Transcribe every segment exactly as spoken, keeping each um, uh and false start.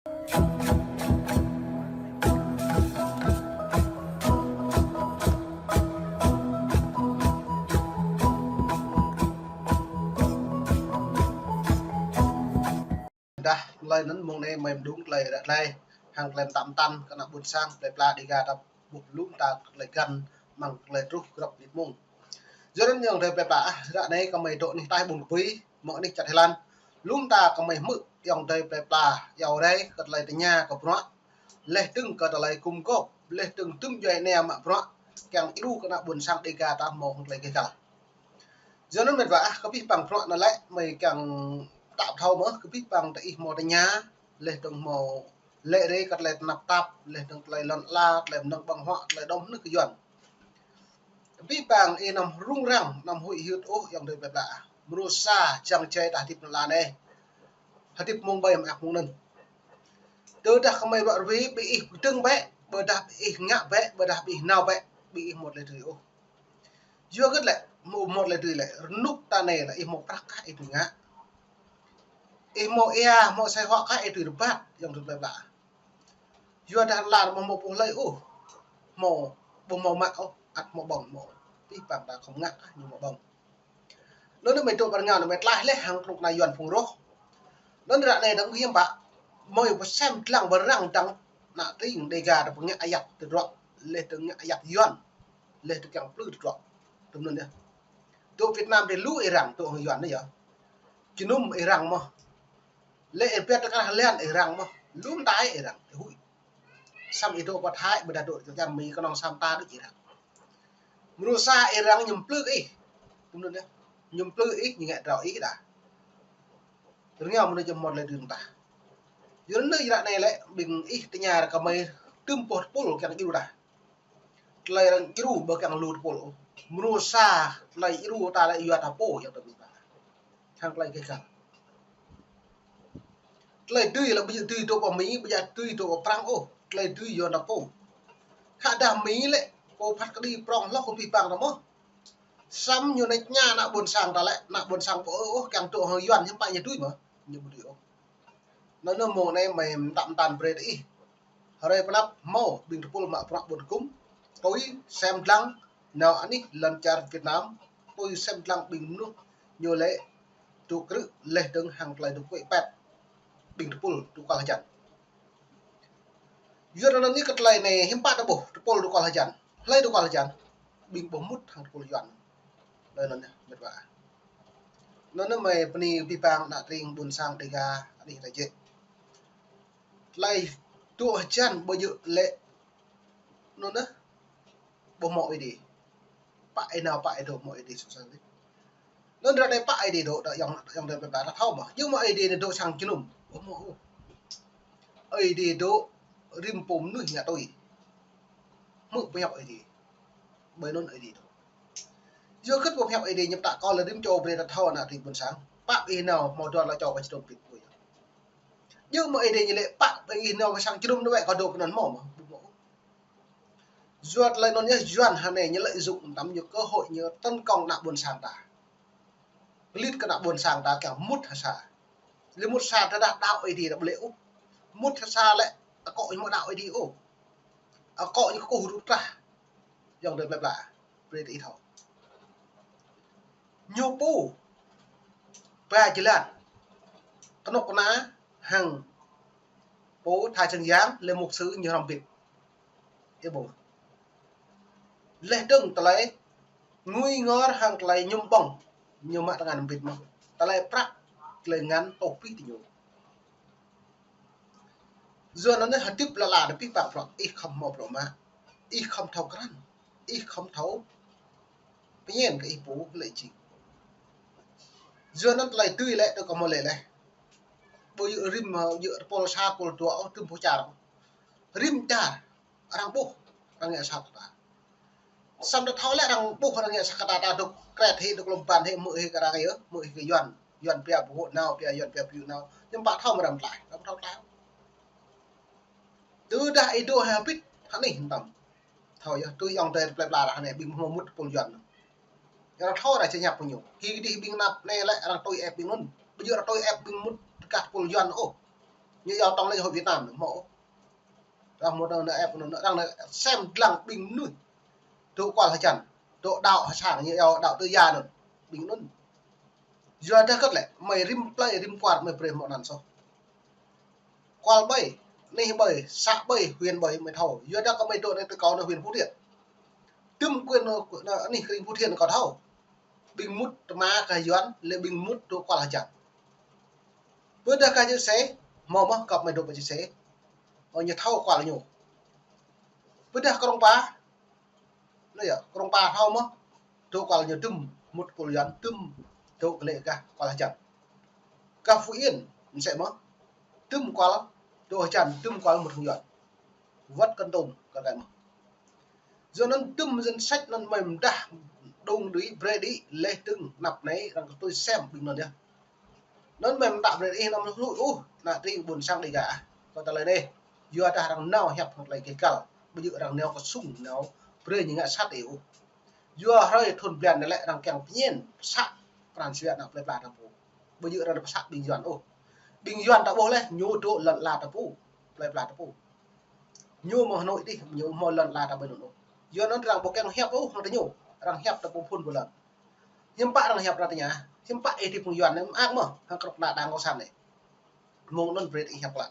Dah, tơlơi anŭn mơ̆ng anai mơ̆ng mơđung tơlơi ră tơlơi, hăng tơlơi mơtam mơtam kơ ană ƀôn sang, tơlơi pla Dega ta ƀuh lŏm ta tơlơi găn, mơ̆ng tơlơi truh grăp mơnit mông. Yua anŭn ayŏng adơi plơi pla ah, ră anai kơmơi dŏ anih ataih ƀôn Kơbui, mơ̆ng anih čar Thái Lan. Lŏm ta kơmơi hmư̆ ayŏng adơi plơi pla, yua rai kơ tơlơi tơña kơ bruă, laih dơ̆ng kơ tơlơi gum gôp, laih dơ̆ng tŭm djuai ania mă bruă, kiăng djru kơ ană ƀôn sang Dega ta hmâo hăng tơlơi gêh gal. Yua anŭn met wa ah, kơ abih bang bruă anŭn lĕ, mơi kiăng ta thâo mơ̆, kơ abih bang tơ ih hmâo tơña, laih dơ̆ng hmâo lĕ rai kơ tơlơi tơnap tap, laih dơ̆ng tơlơi lŏn ala, tơlơi mơnơ̆ng ƀơ̆ng huă, tơlơi dŏm hơnưh kơ Yuan. Abih bang ih anăm rŭng răng, anăm huĭ hyưt ôh ayŏng adơi plơi pla. Mơnuih sa čang čai ta hơdip anŭn lĕ anai. Hơdip mơ̆ng ƀai mơak mơ̆ng anŭn. Tơdah kơmơi ruă rui, ƀing ih pơdơ̆ng bĕ, ƀôdah ƀing ih ngă bĕ, ƀôdah ƀing ih nao bĕ, ƀing ih mŭt lĕ tui ôh. Yua hơget lĕ, mŭt, mŭt lĕ tui lĕ, rơnŭk ta anai lĕ, ih hmâo prăk kah ih tui ngă. Ih hmâo ia, hmâo asơi huă kah ih tui rơbat, ayŏng adơi plơi pla. Yua dah lăn mơ̆ hmâo pô hlơi ôh, hmâo, ƀu hmâo mă ôh, ăt hmâo ƀơ̆ng hmâo. Abih bang ta khŏm ngă kah ñu hmâo ƀơ̆ng. Anŭn anai mơi dŏ ƀơi rơngiao anai mơi tlaih laih hăng kơnuk kơna Yuan phung roh. Anŭn ră anai dơ̆ng hiam ƀă, mơi pơsem lăng ƀơi răng dăng ană tring Dega ta pơngă ayăt tơdruă, laih dơ̆ng ngă ayăt Yuan, laih dơ̆ng kiăng plư tơdruă. Tơm anŭn yơh. Dŏ Việt Nam ƀing lu ih răng, dŏ hăng Yuan anai yơh. Jơnum ih răng mơ̆. Lĕ ih pĕt tơ krah lăn ih răng mơ̆. Lŏm ta ih răng, ih huĭ. Samơ̆ ih dŏ pơ Thái, ƀôdah dŏ čar Mi kơnơ̆ng samơ̆ ta đôč ih răng. Mơnuih sa ih răng ñu plư kơ ih. Tơm anŭn yơh. Ñu plư ih, ñu ngă drao ih dah. Rơngiao mơnuih jăm mŭt lĕ dưm ta. Yua anŭn ră anai lĕ, ƀing ih tơña ră kơmơi tŭm boh tơpul kiăng djru dah. Tơlơi arăng djru ƀu kiăng lu tơpul ôh. Mơnuih sa tơlơi djru ta lĕ yua ta pô ayŏng adơi plơi pla. Hăng tơlơi gêh gal. Tơlơi dưi lĕ ƀu djơ̆ dưi dŏ pơ Mi, ƀu djơ̆ dưi dŏ pơ Prăng ôh. Tơlơi dưi yua ta pô. Khă dah Mi lĕ, pô phat kơđi prŏng hloh kơ abih bang ta mơ̆. Samơ̆ ñu anai tơña ană ƀôn sang ta lĕ, ană ƀôn sang ƀu ôh, ôh, kiăng dŏ hăng Yuan hiư̆m pă ñu dưi mơ̆. Ñu ƀu dưi ôh. Anŭn anai mơ̆ng anai mơi mơtam mơtam brơi tơ ih. Hrơi pơanăp hmâo ƀing tơpul mă bruă ƀôn gum, tui sem lăng nao anih lŏn čar Việt Nam, tui sem lăng ƀing mơnuih ñu lĕ dŏ krư̆ laih dơ̆ng hăng tơlơi dŏ kuĕ pĕt ƀing tơpul dŏ kual hơjăn. Yua anŭn anai kơ tơlơi anai hiư̆m pă ta ƀuh tơpul dŏ kual hơjăn. Hlơi dŏ kual hơjăn? Ƀing ƀu mŭt hăng tơpul Yuan. Tơlơi anŭn yơh, met wa. Anŭn anai mơi bơni abih bang ană tring ƀôn sang Dega anih ta jĕ. Tơlơi dŏ hơjăn ƀu djơ̆ lĕ anŭn yơh, ƀu hmâo Ơi Adai. Pă ih nao pă ih dŏ hmâo Ơi Adai sŭ sang đôč. Anŭn ră anai pă Ơi Adai dŏ, dŏ ayŏng, ayŏng adơi plơi pla ta thâo mơ̆. Djơ̆ mơ̆ Ơi Adai anai dŏ sang jơnum. Ƀu hmâo ôh. Ơi Adai dŏ rĭm pô mơnuih ngă tui. Hmư̆ pơhiăp Ơi Adai. Ƀơi anŭn Ơi Adai dŏ. Yua hơget pơhiăp Ơi Adai ñu pơtă kơ lĕ rĭm čô brơi ta thâo ană tring ƀôn sang. Pă ih nao hmâo dua lơ čô pă čơdơ̆ng pit ƀu yơh. Djơ̆ mơ̆ Ơi Adai ñu lĕ pă ƀing ih nao kơ sang jơnum anŭn wơ̆t kơ dŏ pơ anŭn hmâo mơ̆. Ƀu hmâo. Yua tơlơi anŭn yơh Yuan hơnai ñu lợi dụng tơm ñu cơ hội ñu tấn công ană ƀôn sang ta. Lĕ kơ ană ƀôn sang ta kiăng mŭt ha sa. Lĕ mŭt sa tơdah đaŏ Ơi Adai ta ƀu lĕ ôh. Mŭt ha sa lĕ akŏ ñu mơ̆ đaŏ Ơi Adai ôh. Akŏ ñu kơkuh rup trah. Ayŏng adơi plơi pla. Brơi tơ ih thâo. Ñu pô ba jơlan kơnuk kơna hăng pô tha čang yang lĕ mục sư ñu hrŏm bit. Ih ƀuh. Laih dơ̆ng tơlơi ngui ngor hăng tơlơi ñŭm ƀơ̆ng ñu mă tơngan bit mơ̆. Tơlơi prăk tơlơi ngăn tŏ pih tơ ñu. Yua anŭn anai hơdip lă lă đa pih păng prŏ, ih khŏm hmâo prŏ mă, ih khŏm thâo krăn, ih khŏm thâo pơñen kơ ih pô lĕ jing. Yua anŭn tơlơi tui lĕ tơ kơ hmâo lĕ lĕ. Ƀu djơ̆ rĭm, djơ̆ tơpul sa tơpul dua ôh, tơm pô čar. Rĭm čar arăng ƀuh, arăng ngă sat kơ ta. Samơ̆ ta thâo lĕ arăng ƀuh arăng ngă sat kơ ta, ta dŏ kret hĭ, dŏ lŏm ƀăn hĭ, hmư̆ hĭ kơ arăng yơh, hmư̆ hĭ kơ Yuan, Yuan pia ƀu hŏ nao, pia Yuan pia ƀu nao. Hiư̆m pă thâo mơ̆ arăng tlaih, arăng thâo tlaih. Tơdah ih dŏ hơbĭt hơnih tơm. Thâo yơh, tui ayŏng adơi plơi pla ră anai ƀing hmâo mŭt tơpul Yuan. Arăng thâo arăng čơñăp pơ ñu. Hĭ kơdih ƀing anăp anai lĕ arăng tui ĕp ƀing anŭn. Ƀu djơ̆ arăng tui ĕp ƀing mŭt tơkah tơpul Yuan ôh. Ñu yua tŏng lĕ hội Việt Nam anŭn hmâo. Arăng hmâo anŭn, anŭn ĕp anŭn, arăng anŭn sem lăng ƀing mơnuih dŏ kual hơjăn, dŏ đaŏ hơsang, ñu yua đaŏ tơ ya anŭn. Ƀing anŭn. Yua dah kơ̆t lĕ, mơi rĭm plơi, rĭm kwar mơi brơi hmâo anăn soh. Kual ƀơi, anih ƀơi, să ƀơi, huyện ƀơi mơi thâo. Yua dah kơ mơi dŏ anai tơ kâo anai huyện Phú Thiện. Tơm quyền anŭn, anŭn anih kring Phú Thiện kâo thâo. Ƀing mŭt tơma kơ Yuan, lĕ ƀing mŭt dŏ kual hơjăn. Ƀôdah kơ ñu sĕ, hmâo mơ̆ kơ mơi dŏ pơ ñu sĕ. Ơ, ñu thâo kual ñu. Ƀôdah Krông Pa, anŭn yơh, Krông Pa thâo mơ̆ dŏ kual ñu tơm, mŭt pul Yuan tơm, dŏ kơ lĕ gah kual hơjăn. Gah Phú Yên, mơsĕ mơ̆, tơm kual, dŏ hơjăn, tơm kual mŭt hăng Yuan. Wơ̆t Kon Tum, kơ kơ mơ̆. Yua anŭn tơm danh sách anŭn mơi mơdah đung đuĭ brơi đĭ leh tơ̆ng anăp anai arăng kơ tui sem ƀing anŭn yơh. Anŭn mơi mơtă brơi ih anăm lui ôh, ană tring ƀôn sang Đêga ah. Kơ tơlơi anai, yua dah arăng nao hiăp hăng tơlơi kơ kăl, ƀu djơ̆ arăng nao kơ sung nao brơi ñu ngă sat ih ôh. Yua hrơi thun blan anai lĕ arăng kiăng pơñen, pơsă pran jua ană plơi pla ta pô. Ƀu djơ̆ arăng pơsă ƀing Yuan ôh. Ƀing Yuan ta ƀuh leh, ñu dŏ lŏn ala ta pô, plơi pla ta pô. Ñu mơ̆ Hà Nội dih, ñu mơ̆ lŏn ala ta ƀơi anŭn ôh. Yua anŭn arăng ƀu kiăng hiăp ôh hăng tơ ñu, arăng hiăp ta pô phun pô lŏn. Hiư̆m pă arăng hiăp arăng tơña, hiư̆m pă ih tĭp hăng Yuan anai mơak mơ̆, hăng krŏk ană đang kâo sang anai. Mơ̆ng anŭn brơi ih hiăp klă.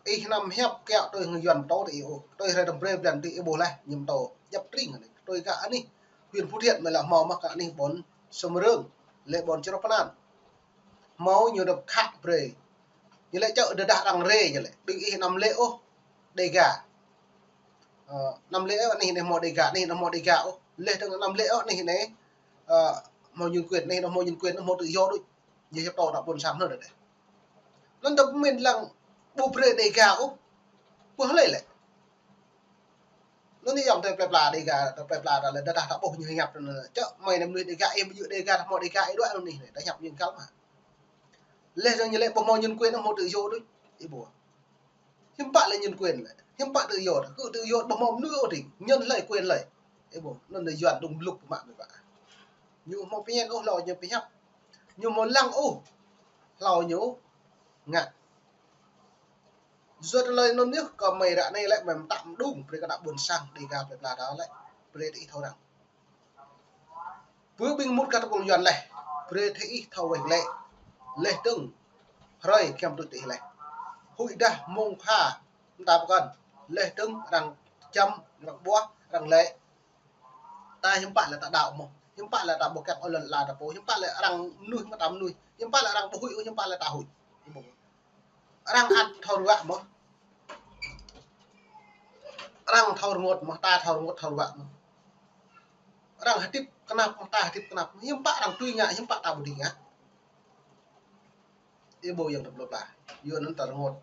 Ih anăm hiăp kiaŏ tui hăng Yuan pơtô tơ ih ôh, tui hrơi tơm brơi blan tơ ih ƀuh leh, ñu pơtô, djăp tring anai, tui kơ anih, huyện Phú Thiện mơi lĕ hmâo mơ̆ kơ anih ƀôn Sơmrơ̆ng, lĕ ƀôn Črŏk Pơnan. Hmâo ñu dŏ khă brơi. Ñu lĕ čơ̆ tơdah arăng rê ñu lĕ. Ƀing ih anăm lĕ ôh Đêga. Ơ, anăm lĕ ôh anih anai hmâo Đêga, anih anai hmâo Đêga ôh. Leh dơ̆ng anăm lĕ ôh anih anai, ơ, hmâo nhân quyền, anih anai hmâo nhân quyền, hmâo tự do đôč. Ñu hiăp tơ ană ƀôn sang anŭn dêh. Anŭn ta pơmĭn lăng ƀu brơi Đêga ôh. Ƀuh lĕ lĕ. Anŭn ñu yŏng tơ plơi pla Đêga, tơ plơi pla ta lĕ, tơdah ta ƀuh ñu hiăp anŭn. Čơ̆ mơi anăm lui Đêga, ih ƀu djơ̆ Đêga, ta hmâo Đêga, ih đuaĭ anŭn anih anai, ta hiăp ñu kăl mơ̆. Leh dơ̆ng ñu lĕ ƀu hmâo nhân quyền, hmâo tự do đôč. Ih ƀuh. Hiư̆m pă lĕ nhân quyền lĕ. Hiư̆m pă tự do, kơ tự do ƀu hmâo mơnuih ôh dih. Nhân lợi, quyền lợi. Ih ƀuh, anŭn lĕ Yuan đung blŭk pơmă mơi ƀă. Ñu hmâo pơñen ôh hlâo ñu pơhiăp. Ñu hmâo lăng ôh hlâo ñu ngă. Yua tơlơi anŭn yơh kơ mơi ră anai lĕ mơi mơtă mơđung brơi kơ ană ƀôn sang Đêga plơi pla ta lĕ. Brơi tơ ih thâo răng. Pơ ƀing mŭt kơ tơpul Yuan leh, brơi tơ ih thâo weh lĕ. Leh dơ̆ng hrơi kiăng tui tơ ih leh. Huĭ dah mơ̆ng pha mơta pơkŏn. Leh dơ̆ng arăng čăm, arăng ƀuah, arăng lĕ. Ta hiư̆m pă lĕ ta đaŏ mơ̆. Hiư̆m pă lĕ ta ƀu kiăng ôh lŏn ala ta pô. Hiư̆m pă lĕ arăng mơnuih mơta mơnuih. Hiư̆m pă lĕ arăng ƀu huĭ ôh, hiư̆m pă lĕ ta huĭ. Arăng ăt thâo ruă mơ̆. Arăng thâo rơngot mơ̆, ta thâo rơngot thâo ruă mơ̆. Arăng hơdip kơnap mơ̆, ta hơdip kơnap mơ̆. Hiư̆m pă arăng tui ngă, hiư̆m pă ta ƀu dưi ngă. Ih ƀuh yơh tơpul pla. Yua anŭn ta rơngot.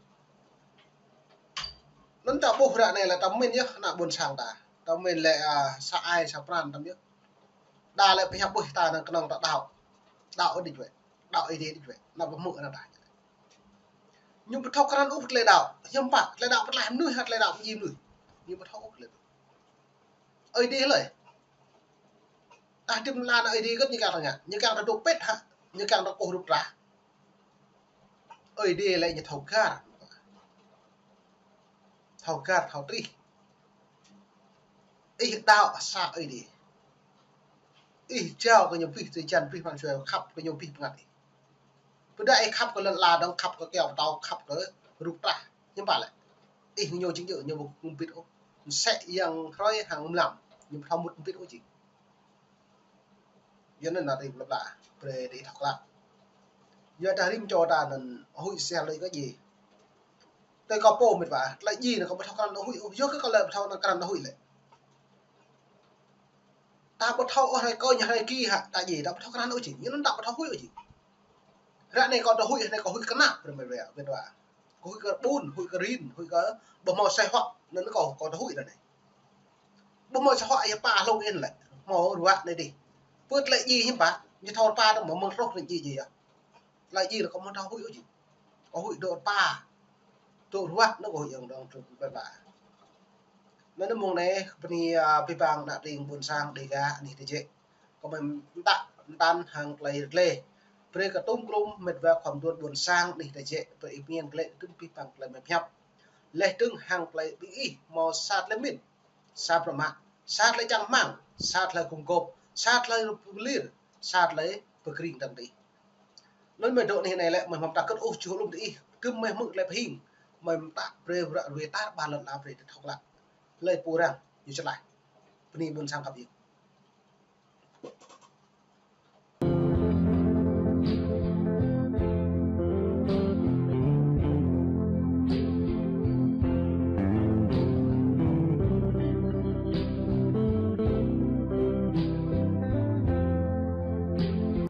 Anŭn ta ƀuh ră anai lĕ ta pơmĭn yơh ană ƀôn sang ta. Ta pơmĭn lĕ, a, sa ai sa pran tăm yơh. Đa lĕ pơhiăp ƀuh ta anŭn kơnơ̆ng ta đaŏ. Đaŏ đĭč wĕ. Đaŏ Ơi Adai đĭč wĕ. Ană pơhmư̆ ană ta. Ñu ƀu thâo krăn ôh tơlơi đaŏ. Hiư̆m pă tơlơi đaŏ pơtlaih mơnuih hă tơlơi đaŏ pơjing mơnuih. Ñu ƀu thâo ôh tơlơi đaŏ. Ơi Adai lơi. Ta hơdip lăm ană Ơi Adai kơ̆t ñu kiăng ta ngă. Ñu kiăng ta dŏ pĭt hă. Ñu kiăng ta kơkuh rup trah. Ơi Adai lĕ ñu thâo găr. Thâo găr, thâo trih. Ih đaŏ sa Ơi Adai. Ih jao kơ ñu abih, tơl jăn abih mơ̆n sui khăp kơ ñu abih bơngăt ih. Ƀôdah ih khăp kơ lŏn ala dơ̆ng, khăp kơ kơyâo pơtâo, khăp kơ rup trah. Hiư̆m pă lĕ. Ih ñu jing jơ̆, ñu ƀu mŭt pĭt ôh. Mơsĕ yang hrơi hăng mlam. Ñu ƀu thâo mŭt pĭt ôh jing. Yua anŭn ană tring plơi pla, brơi tơ ih thâo klă. Yua dah rĭm čô ta anŭn huĭ sel lơi kơ djai. Tơlơi kâo pô mĕt wa, tơlơi djai anŭn kâo ƀu thâo krăn huĭ ôh. Yua kơ kâo lĕ ƀu thâo krăn huĭ lĕ. Ta ƀu thâo ôh hrơi kơ ñu hrơi ki hă, ta djai, ta ƀu thâo krăn ôh jing. Yua anŭn ta ƀu thâo huĭ ôh jing. Ră anai kâo thâo huĭ, anai kâo huĭ kơnap, brơi mĕt wa, mĕt wa. Kâo huĭ kơ ƀun, huĭ kơ rin, huĭ kơ ƀu hmâo seh huă, anŭn kâo, kâo thâo huĭ ră anai. Ƀu hmâo seh huă, ia pa hlŏng in lĕ. Hmâo ruă anai dih. Pơ tơlơi djai hiư̆m pă, ñu thâo pa tơ mơ̆ng mơ̆ng truh tơlơi djai djai yơh. Tơlơi djai lĕ kâo ƀu thâo huĭ ôh jing. Kâo huĭ dŏ pa. Dŏ ruă anŭn kâo huĭ yang dong truh plơi pla. Anŭn mơ̆ng anai, bơni, a, abih bang ană tring ƀôn sang Đêga anih tơjĕ. Kâo mơ̆n mơtă mơtăn hăng tơlơi rơtlê. Brơi kơ tŭm krŭm mĕt wa khua mơduôn ƀôn sang anih ta jĕ, brơi ih pơmĭn glaĭ tŭm pih păng tơlơi mơhiăp. Laih dơ̆ng hăng tơlơi ƀing ih hmâo sa tơlơi mĭn, sa bruă mă, sa tơlơi čang rơmang, sa tơlơi gum gôp, sa tơlơi pơlir, sa tơlơi pơkring tơ̆ng tơ ih. Anŭn mơi dŏ anih anai lĕ mơi hmâo mơta kơt ôh čuh lŭm tơ ih, kơm mơi hmư̆ tơlơi pơhing, mơi mơta brơi bruă ruai tar ƀar lŏn ala brơi tơthŏk lăk. Hlơi pô răng, ñu čơlaih. Bơni ƀôn sang khăp yơh.